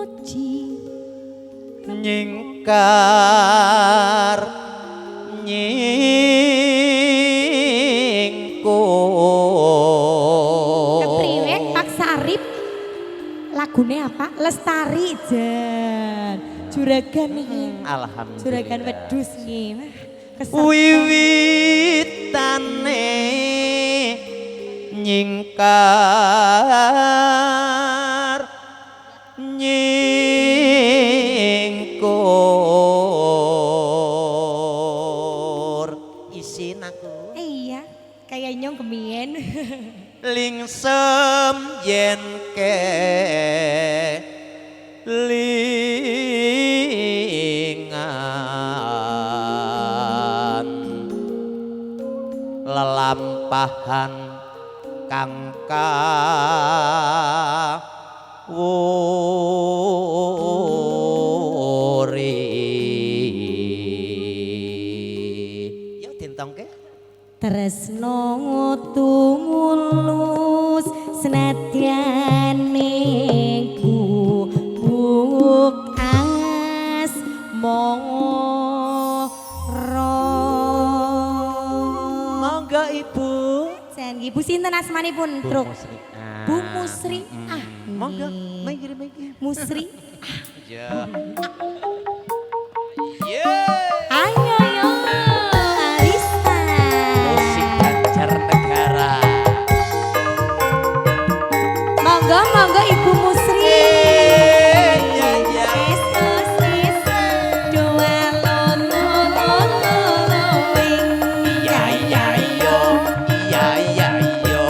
Muji nyingkar nyingkur. Kepriwe Pak Sarip? Lagune apa? Lestari jan. Juragan iki. Alhamdulillah. Juragan wedhus nggih. Wah, keserta. Wiwitane nyingkar nyingkur. Isin aku. Iya, kayak nyong kemien. Lingsem yen kelingan lelampahan kang kawuri. Ya dintongke. Tresno tumulus senadyan ning gubuk asmara. Monggo Ibu. Jan Ibu sinten asmanipun, Bu Truk? Musri. Ah. Bu Musri. Ah, Monggo, nggih. minggir minggir. Musri. Ya. Yeah. Ayo yo Arista. Musik Banjarnegara. Monggo monggo Ibu Musri. Ya ya. Es es es dua lo lo lo lo lo wing. Iya iya yo. Iya iya yo.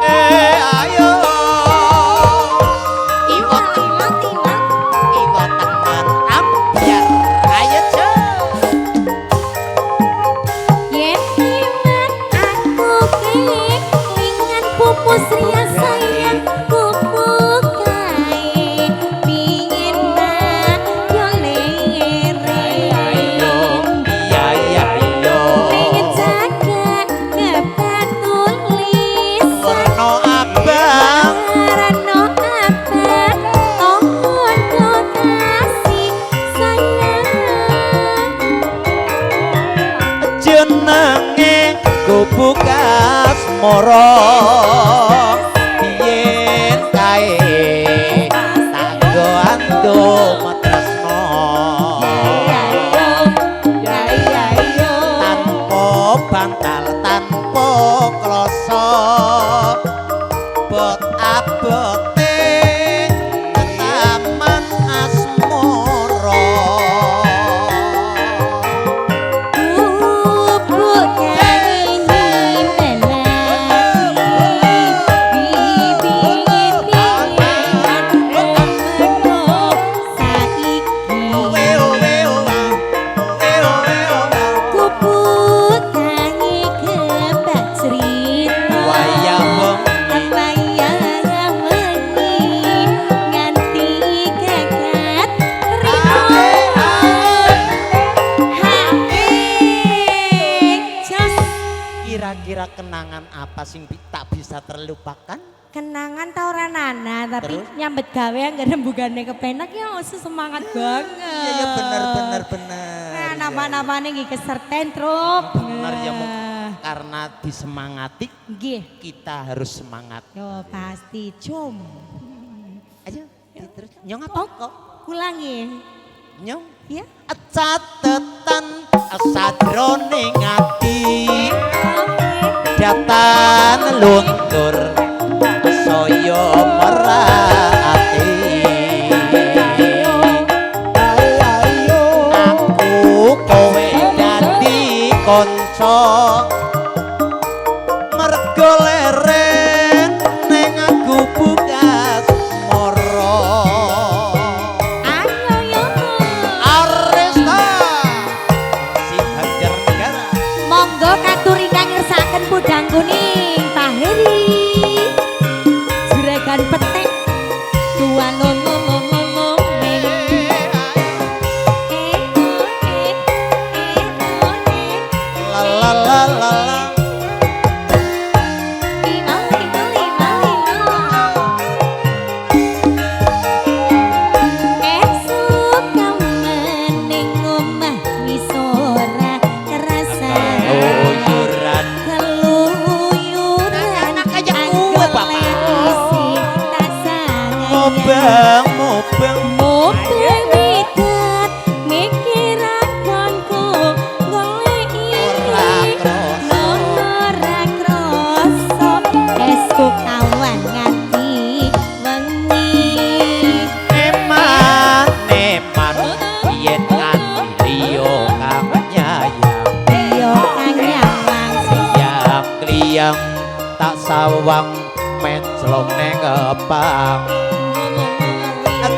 Eh ayo. Iwak iwak iwak. Iwa tenan ambyar. Ayo jo. Yen iman aku kelingan pupus ria sayang pupuk kae pingin tak yo lere. Ayo. Iya iya yo. Pengen jaga kebatulisan. Werna abang. Warna abang tondo kasih sayang. Jenenge gubuk asmara biyen kae tanggo andum tresno Ya iya yo. Tanpa bantal tanpa kloso bot abote taman asmara. Bubuk nyimpen lagi bibit-bibitan remeno saiki. Gubuk tangi kebak cerita. Wayah wengi. Wayah wengi nganti gagat rino. Jos. Kira-kira kenangan apa sing tak bisa terlupakan? Kenangan ta ora nana, tapi Terus? Nyambet gawe anggar rembugane kepenak ya semangat banget. Iya ya, bener bener bener. Nah, napa-napane nggih keserten, Truk. Bener ya, Mung. Karena disemangati Nggih. Kita harus semangat. Yo pasti cum. Ayo, terus nyong apa Oh, kok? Ulangi. Nyong. Ya. Catetan sajroning ati Oke. Datan luntur saya merati. Aku kowe dadi kanca mergo leren ning aku bukas mara. Ayo yo. Aresta si Banjarnegara. Monggo katur ingkang ngersakaken podang kuning Pak Heri. Juragan petek dua lo lo lo lo lo meng. Eh oh eh eh oh eh. La la la la la. Lima lima lima lima. Tak sawang menclong neng kepang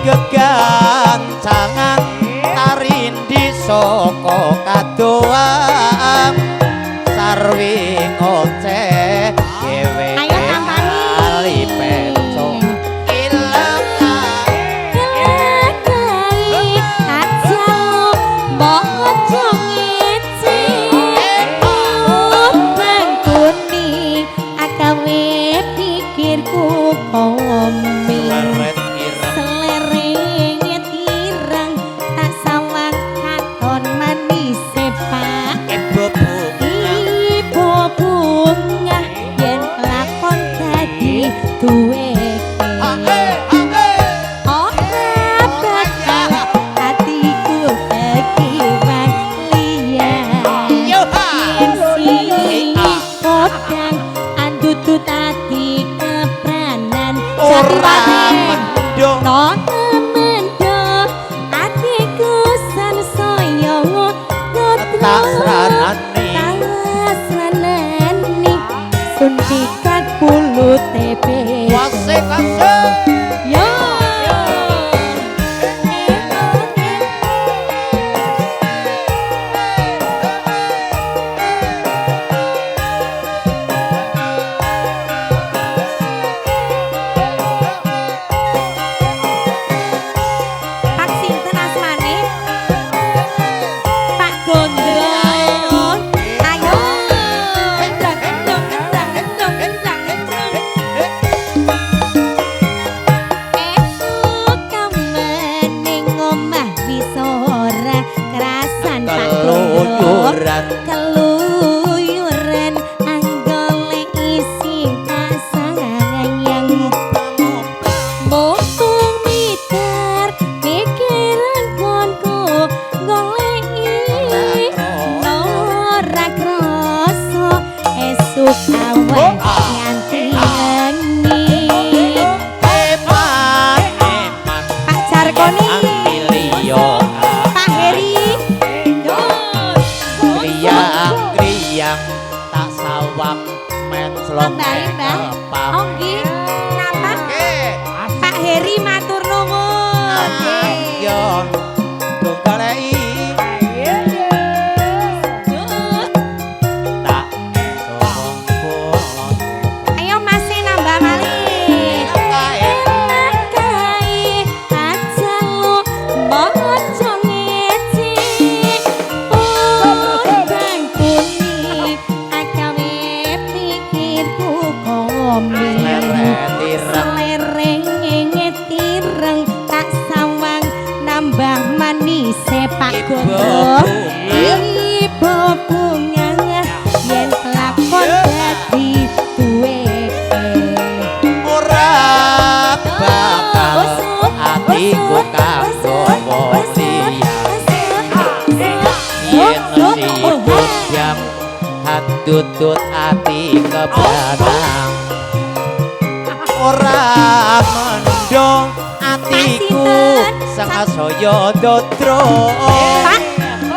gegancangan tarindi saka kadoan sarwi ngoceh dhewe Ayo tampani. Kali peco ileng Kelakai aja mbok aja ngece Utang kuning akawe pikirku komi leret ireng Selerenge ireng tak sawang katon manise Pak ibu bunga Ibu bunga yen lakon dadi duweke Ora bakal atiku kekiwan liyan Yo ha Yen si kodang andutut ati kepranan ora Jatiwati mendung Nono mendo atiku sansaya tak sranani Tasranani suntikan pulute wase kase Yo. Pak sinten asmane? Pak Gondrong. Ayo. Endang endang endang endang endang endang. Esuk kamen ning omah wis ora kerasan Pak Gondrong. Keluyuran Keluyuran anggolek isi kasayang. Mopeng miter mikiran konku goleki ora krasa esuk awan nganti wengi. Eman eman Pak Jarkoni, Ambilio Pak Heri, Griyang griyang tak sawang menclong Tambahi, Mbah. kepang Oh nggih, napa? Oke Pak Heri matur nuwun. Nggih. Yo goleki tak sawang Ayo Mas nambah malih. kae Enak kae aja lu maca ngece. Udang kuning akawe pikirku komi. Leret ireng Selerenge tireng tak sawang nambah manise Pak Ibu Gondrong. bunga. Ibu bunga yen lakon dadi duweke. Ora bakal atiku kanggo wong liya yen si bujang handutut ati kebanang ora mendong atiku sang saya dodro Pak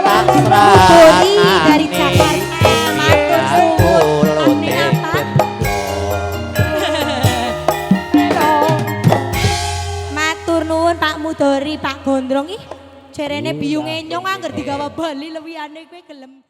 tak Mudori dari sranani Jakarta matur suwun. kulute Ane apa? Matur nuwun Pak Mudori, Pak Gondrong ih. Jarene biyunge nyong angger digawa bali lewihane kowe gelem.